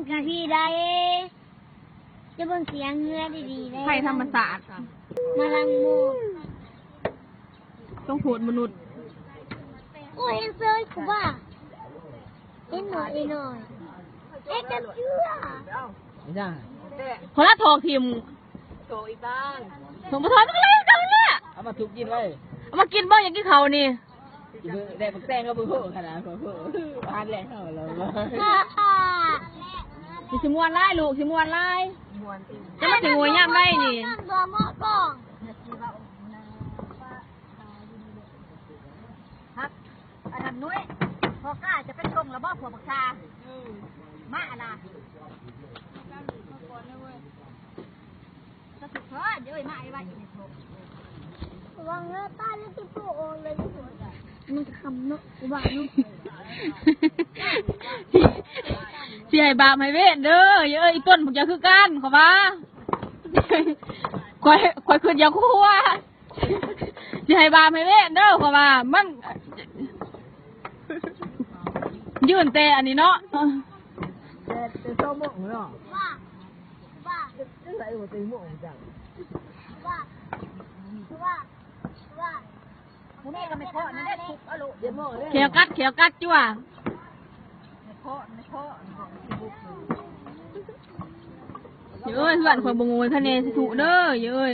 ກະທີ່ໃດ ຈະເບິ່ງສຽງເຮືອດີໆເດ້ ໄພທຳມະຊາດ ມາລັງໂມ ຕ້ອງໂທດມະນຸດ. ໂອ້ຍ ເຫັນເຊີຍກູວ່າ ເຫັນໜ້ອຍນ້ອຍ ເອັກກະເຈື່ອ ອີຫຍັງ ຄົນລະຖອກຖິ້ມ ໂຕອີກບ້າງ ສົມປະທອນມັນກໍເລີຍກັນແຫຼະ ເອົາມາທຸກກິນໄວ້ ເອົາມາກິນບໍ່ ຢາກກິນເຂົ້ານີ້ ແດກບັກແຕງກໍບໍ່ຮູ້ຂະໜາດ ບໍ່ຮູ້ ອາຫານແລງເຮົາແລ້ວ ຊິມ່ວນຫຼາຍລູກ ຊິມ່ວນຫຼາຍ ມ່ວນຕິ ຈະມາຊິໂຫຍຍາມໃດນີ້ ອັນນັ້ນນຸ້ຍ ພໍ່ກ້າຈະໄປສົ່ງລະບໍ່ ພວກບັກຊາ ອືມ ມາລະ ສະທຸກເທີດ ເອີຍ ມາໄອ້ໄວ ລະວັງເດີ ຕາຍແລ້ວຊິປູອອກເລີຍ ມັນກະຄ່ຳເນາະ ກູວ່າເນາະ ຊິໃຫ້ບາບໃຫ້ເວນເດີ ເອີຍ ອີຕົ້ນພວກເຈົ້າຄືກັນ ເຂົາວ່າ ຂ້ອຍ ຂ້ອຍຄຶດຢາກຄົວ ຊິໃຫ້ບາບໃຫ້ເວນເດີ ເພາະວ່າມັນຍື່ນແຕ່ອັນນີ້ເນາະ ແຕ່ ແຕ່ຊາວໂມງເນາະ ຈັ່ງໃດວ່າແຕ່ໂມງຈັງ ບໍ່ແມ່ນກໍແມ່ນເພາະນັ້ນແຫຼະ ທຸບເອົາໂລດ ເຈັດໂມງເດ້ ແຂ້ວກັດ ແຂ້ວກັດຈົວ ແມ່ນເພາະ ແມ່ນເພາະ ເອີຍ ເຮືອນຂ້ອຍບໍ່ໂຫຍພະແນນສະທຸເດີ ເອີຍ.